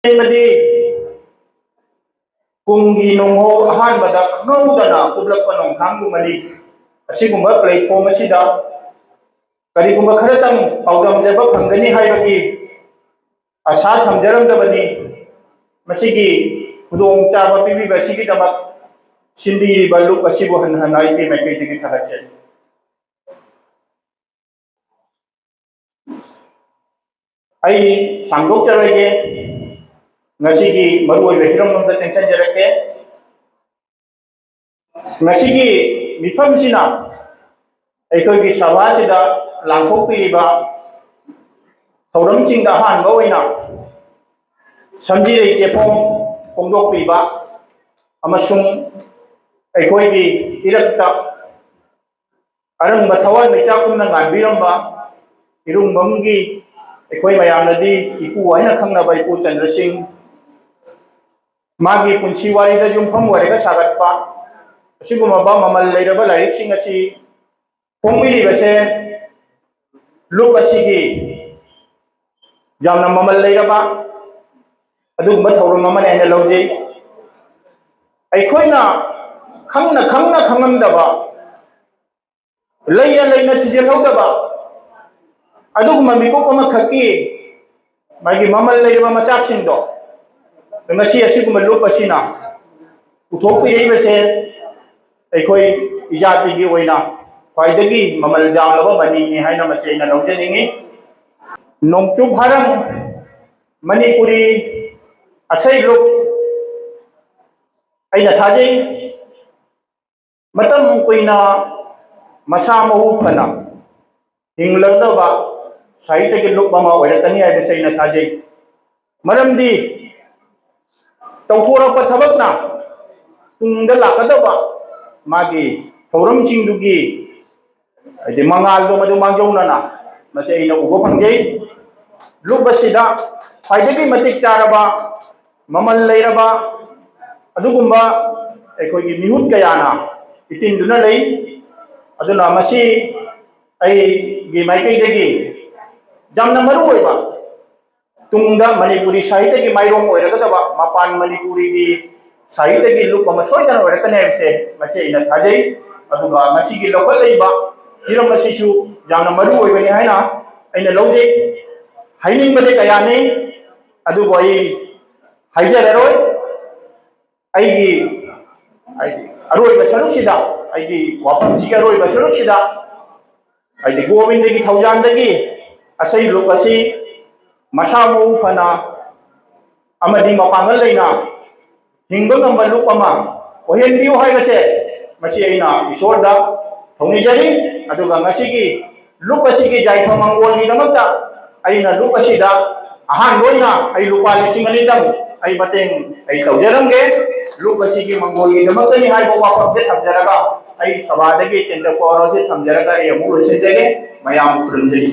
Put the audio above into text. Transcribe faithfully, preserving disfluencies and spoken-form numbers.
ꯑꯃꯗꯤ ꯀꯨꯝꯒꯤ ꯅꯣꯡꯍꯧ ꯑꯍꯥꯟꯕꯗ ꯈꯪꯍꯧꯗꯅ ꯀꯨꯞꯂꯛꯄ ꯅꯣꯡꯊꯥꯡꯒꯨꯝꯕꯅꯤ꯫ ꯑꯁꯤꯒꯨꯝꯕ platform ꯑꯁꯤꯗ ꯀꯔꯤꯒꯨꯝꯕ ꯈꯔꯇꯪ ꯄꯥꯎꯗꯝꯖꯕ ꯐꯪꯒꯅꯤ ꯍꯥꯏꯕꯒꯤ ꯑꯁꯥ ꯊꯝꯖꯔꯝꯗꯕꯅꯤ꯫ ꯃꯁꯤꯒꯤ ꯈꯨꯗꯣꯡꯆꯥꯕ ꯄꯤꯕꯤꯕ ꯑꯁꯤꯒꯤꯗꯃꯛ ꯁꯤꯟꯕꯤꯔꯤꯕ ꯂꯨꯞ ꯑꯁꯤꯕꯨ ꯍꯟꯅ ꯍꯟꯅ ꯑꯩꯒꯤ ꯃꯥꯏꯀꯩꯗꯒꯤ ꯊꯥꯒꯠꯆꯔꯤ꯫ ꯑꯩ ꯁꯥꯡꯗꯣꯛꯆꯔꯣꯏꯒꯦ, ꯉꯁꯤꯒꯤ ꯃꯔꯨꯑꯣꯏꯕ ꯍꯤꯔꯝ ꯑꯃꯗ ꯆꯪꯁꯤꯟꯖꯔꯛꯀꯦ꯫ ꯉꯁꯤꯒꯤ ꯃꯤꯐꯝꯁꯤꯅ ꯑꯩꯈꯣꯏꯒꯤ ꯁꯚꯥꯁꯤꯗ ꯂꯥꯡꯊꯣꯛꯄꯤꯔꯤꯕ ꯊꯧꯔꯝꯁꯤꯡꯗ ꯑꯍꯥꯟꯕ ꯑꯣꯏꯅ ꯁꯝꯖꯤꯔꯩ ꯆꯦꯐꯣꯡ ꯐꯣꯡꯗꯣꯛꯄꯤꯕ ꯑꯃꯁꯨꯡ ꯑꯩꯈꯣꯏꯒꯤ ꯏꯔꯛꯇ ꯑꯔꯪꯕ ꯊꯋꯥꯟ ꯃꯩꯆꯥꯛꯀꯨꯝꯅ ꯉꯥꯟꯕꯤꯔꯝꯕ ꯏꯔꯨꯡꯕꯝꯒꯤ, ꯑꯩꯈꯣꯏ ꯃꯌꯥꯝꯅꯗꯤ ꯏꯄꯨ ꯍꯥꯏꯅ ꯈꯪꯅꯕ ꯏꯄꯨ ꯆꯟꯗ꯭ꯔꯁꯤꯡ, ꯃꯥꯒꯤ ꯄꯨꯟꯁꯤ ꯋꯥꯔꯤꯗ ꯌꯨꯝꯐꯝ ꯑꯣꯏꯔꯒ ꯁꯥꯒꯠꯄ ꯑꯁꯤꯒꯨꯝꯂꯕ ꯃꯃꯜ ꯂꯩꯔꯕ ꯂꯥꯏꯔꯤꯛꯁꯤꯡ ꯑꯁꯤ ꯐꯣꯡꯕꯤꯔꯤꯕꯁꯦ ꯂꯨꯞ ꯑꯁꯤꯒꯤ ꯌꯥꯝꯅ ꯃꯃꯜ ꯂꯩꯔꯕ ꯑꯗꯨꯒꯨꯝꯕ ꯊꯧꯔꯝ ꯑꯃꯅꯤ ꯍꯥꯏꯅ ꯂꯧꯖꯩ꯫ ꯑꯩꯈꯣꯏꯅ ꯈꯪꯅ ꯈꯪꯅ ꯈꯪꯉꯝꯗꯕ, ꯂꯩꯅ ꯂꯩꯅ ꯊꯤꯖꯤꯜꯍꯧꯗꯕ ꯑꯗꯨꯒꯨꯝꯕ ꯃꯤꯀꯨꯞ ꯑꯃꯈꯛꯀꯤ ꯃꯥꯒꯤ ꯃꯃꯜ ꯂꯩꯔꯕ ꯃꯆꯥꯛꯁꯤꯡꯗꯣ ꯉꯁꯤ ꯑꯁꯤꯒꯨꯝꯕ ꯂꯨꯞ ꯑꯁꯤꯅ ꯄꯨꯊꯣꯛꯄꯤꯔꯛꯏꯕꯁꯦ ꯑꯩꯈꯣꯏ ꯏꯖꯥꯇꯤꯒꯤ ꯑꯣꯏꯅ ꯈ꯭ꯋꯥꯏꯗꯒꯤ ꯃꯃꯜ ꯌꯥꯝꯂꯕ ꯃꯅꯤꯅꯤ ꯍꯥꯏꯅ ꯃꯁꯤ ꯑꯩꯅ ꯂꯧꯖꯅꯤꯡꯏ꯫ ꯅꯣꯡꯆꯨꯞ ꯍꯥꯔꯝ ꯃꯅꯤꯄꯨꯔꯤ ꯑꯁꯩ ꯂꯨꯞ ꯑꯩꯅ ꯊꯥꯖꯩ꯫ ꯃꯇꯝ ꯀꯨꯏꯅ ꯃꯁꯥ ꯃꯎ ꯐꯅ ꯍꯤꯡꯂꯒꯗꯕ ꯁꯥꯍꯤꯇ꯭ꯌꯒꯤ ꯂꯨꯞ ꯑꯃ ꯑꯣꯏꯔꯛꯀꯅꯤ ꯍꯥꯏꯕꯁꯤ ꯑꯩꯅ ꯊꯥꯖꯩ꯫ ꯃꯔꯝꯗꯤ ꯇꯧꯊꯣꯔꯛꯄ ꯊꯕꯛꯅ ꯇꯨꯡꯗ ꯂꯥꯛꯀꯗꯕ ꯃꯥꯒꯤ ꯊꯧꯔꯝꯁꯤꯡꯗꯨꯒꯤ ꯍꯥꯏꯗꯤ ꯃꯉꯥꯜꯗꯣ ꯃꯗꯨ ꯃꯥꯡꯖꯧꯅꯅ ꯃꯁꯤ ꯑꯩꯅ ꯎꯕ ꯐꯪꯖꯩ꯫ ꯂꯨꯞ ꯑꯁꯤꯗ ꯈ꯭ꯋꯥꯏꯗꯒꯤ ꯃꯇꯤꯛ ꯆꯥꯔꯕ, ꯃꯃꯜ ꯂꯩꯔꯕ ꯑꯗꯨꯒꯨꯝꯕ ꯑꯩꯈꯣꯏꯒꯤ ꯃꯤꯍꯨꯠ ꯀꯌꯥꯅ ꯏꯇꯤꯟꯗꯨꯅ ꯂꯩ꯫ ꯑꯗꯨꯅ ꯃꯁꯤ ꯑꯩꯒꯤ ꯃꯥꯏꯀꯩꯗꯒꯤ ꯌꯥꯝꯅ ꯃꯔꯨ ꯑꯣꯏꯕ ꯇꯨꯡꯗ ꯃꯅꯤꯄꯨꯔꯤ ꯁꯥꯍꯤꯇ꯭ꯌꯒꯤ ꯃꯥꯏꯔꯣꯡ ꯑꯣꯏꯔꯒꯗꯕ ꯃꯄꯥꯟ ꯃꯅꯤꯄꯨꯔꯤꯒꯤ ꯁꯥꯍꯤꯇ꯭ꯌꯒꯤ ꯂꯨꯞ ꯑꯃ ꯁꯣꯏꯗꯅ ꯑꯣꯏꯔꯛꯀꯅꯤ ꯍꯥꯏꯕꯁꯦ ꯃꯁꯤ ꯑꯩꯅ ꯊꯥꯖꯩ꯫ ꯑꯗꯨꯒ ꯉꯁꯤꯒꯤ ꯂꯧꯈꯠꯂꯛꯏꯕ ꯍꯤꯔꯝ ꯑꯁꯤꯁꯨ ꯌꯥꯝꯅ ꯃꯔꯨ ꯑꯣꯏꯕꯅꯤ ꯍꯥꯏꯅ ꯑꯩꯅ ꯂꯧꯖꯩ꯫ ꯍꯥꯏꯅꯤꯡꯕꯗꯤ ꯀꯌꯥꯅꯤ, ꯑꯗꯨꯕꯨ ꯑꯩ ꯍꯥꯏꯖꯔꯔꯣꯏ꯫ ꯑꯩꯒꯤ, ꯍꯥꯏꯗꯤ, ꯑꯔꯣꯏꯕ ꯁꯔꯨꯛꯁꯤꯗ, ꯑꯩꯒꯤ ꯋꯥꯐꯝꯁꯤꯒꯤ ꯑꯔꯣꯏꯕ ꯁꯔꯨꯛꯁꯤꯗ, ꯍꯥꯏꯗꯤ, ꯒꯣꯕꯤꯟꯗꯒꯤ ꯊꯧꯖꯥꯟꯗꯒꯤ ꯑꯁꯩ ꯂꯨꯞ ꯑꯁꯤ ꯃꯁꯥ ꯃꯎ ꯐꯅ ꯑꯃꯗꯤ ꯃꯄꯥꯡꯒꯜ ꯂꯩꯅ ꯍꯤꯡꯕ ꯉꯝꯕ ꯂꯨꯞ ꯑꯃ ꯑꯣꯏꯍꯟꯕꯤꯌꯨ ꯍꯥꯏꯕꯁꯦ ꯃꯁꯤ ꯑꯩꯅ ꯏꯁꯣꯔꯗ ꯊꯧꯅꯤꯖꯔꯤ꯫ ꯑꯗꯨꯒ ꯉꯁꯤꯒꯤ ꯂꯨꯞ ꯑꯁꯤꯒꯤ ꯌꯥꯏꯐ ꯃꯪꯒꯣꯜꯒꯤꯗꯃꯛꯇ ꯑꯩꯅ ꯂꯨꯞ ꯑꯁꯤꯗ ꯑꯍꯥꯟꯕ ꯑꯣꯏꯅ ꯑꯩ ꯂꯨꯄꯥ ꯂꯤꯁꯤꯡ ꯑꯅꯤꯗꯪ ꯑꯩ ꯃꯇꯦꯡ ꯑꯩ ꯇꯧꯖꯔꯝꯒꯦ꯫ ꯂꯨꯞ ꯑꯁꯤꯒꯤ ꯃꯪꯒꯣꯜꯒꯤꯗꯃꯛꯇꯅꯤ ꯍꯥꯏꯕ ꯋꯥꯐꯝꯁꯦ ꯊꯝꯖꯔꯒ ꯑꯩ ꯁꯚꯥꯗꯒꯤ ꯇꯦꯟꯇꯛꯄ ꯋꯥꯔꯣꯜꯁꯦ ꯊꯝꯖꯔꯒ ꯑꯩ ꯑꯃꯨꯛ ꯂꯣꯏꯁꯤꯟꯖꯒꯦ꯫ ꯃꯌꯥꯝ ꯈꯨꯔꯨꯝꯖꯔꯤ꯫